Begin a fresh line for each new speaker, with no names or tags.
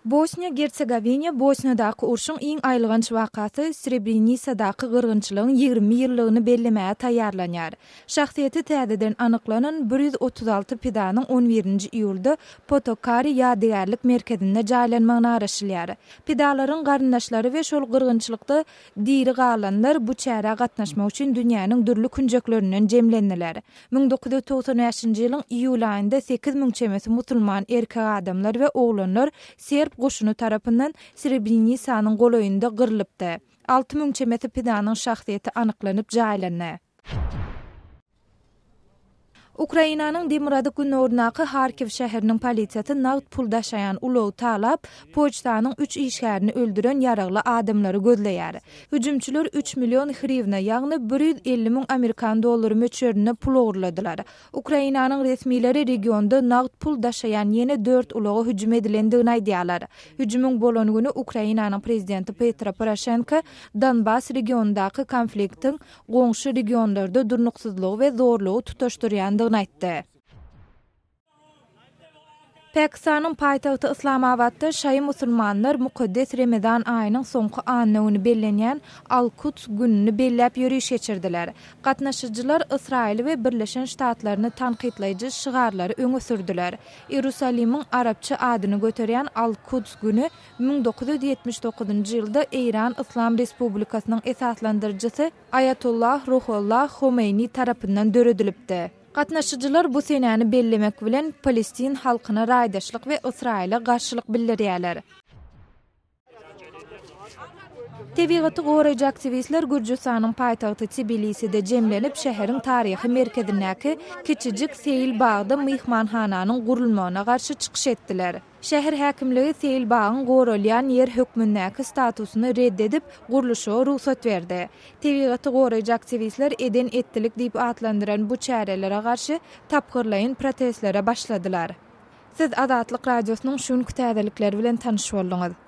Bosniýa-Gersegowina Bosniýadaky urşuň iň aýylganç wakasy Srebrenisadaky gyrgynçylygyň 20 ýyllygyny bellemäge taýýarlanýar. Şahsyýeti täzeden anyklanan 136 pidanyň on birinji iýulda Potokari ýadygärlik merkezinde jaýlanmagyna garaşylýar. Pidalaryň garyndaşlary we şol gyrgynçylykda diri galanlar bu çärä gatnaşmak üçin dünýäniň dürli künjeklerinden jemlendiler. 1995-nji ýylyň iýul aýynda 8000 çemesi musulman erkek adamlar we oglanlar serb goşuny tarapyndan Srebrenisanyň golaýynda gyrlypdy. 6000 çemesi pidanyň şahsyýeti anyklanyp jaýlandy. Ukrainanyň demirgazyk-gündogaryndaky Harkiw şäheriniň polisiýasy nagt pul daşaýan ulagy talap, poçtanyň üç işgärini öldüren ýaragly adamlary gözleýär. Hüjümçiler üç million hriwna, ýagny 150 müň amerikan dollary möçberinde pul ogurladylar. Ukrainanyň resmileri regionda nagt pul daşaýan ýene dört ulaga hüjüm edilendigini aýdýarlar. Hüjümiň bolan güni Ukrainanyň prezidenti Petro Poroşenko Donbas regionyndaky konfliktiň goňşy regionlarda durnuksyzlygy we zorlugy tutaşdyrýandygyny aýtdy. Pakistanyň paýtagty Yslamabatda şaýy musulmanlar mukaddes Remezan aýynyň soňky anna güni bellenýän Al-Kuds gününi belläp ýöriş geçirdiler. Gatnaşyjylar Ysraýyly we Birleşen Ştatlaryny tankytlaýjy şygarlary öňe sürdüler. Iýerusalimiň arapça adyny göterýän Al-Kuds güni 1979-njy ýylda Eýran Yslam Respublikasynyň esaslandyryjysy Aýatollah Ruhollah Homeýni tarapyndan döredilipdi. Gatnaşyjylar bu senäni bellemek bilen, palestin halkyna raýdaşlyk we Ysraýyla garşylyk bildirýärler. Tebigaty goraýjy aktiwistler Gürjüstanyň paýtagty Tbiliside jemlenip, şäheriň taryhy merkezindäki kiçijik seýil bagda myhmanhananyň gurulmagyna garşy çykyş etdiler. Şäher häkimligi seýil bagyň goralýan ýer hökmündäki statusyny red edip, gurluşyga rugsat berdi. Tebigaty goraýjy aktiwistler eden-etdilik diýip atlandyran bu çärelere garşy tapgyrlaýyn protestlere başladylar. Siz Azatlyk Radiosynyň şu günki täzelikleri bilen tanyş bolduňyz.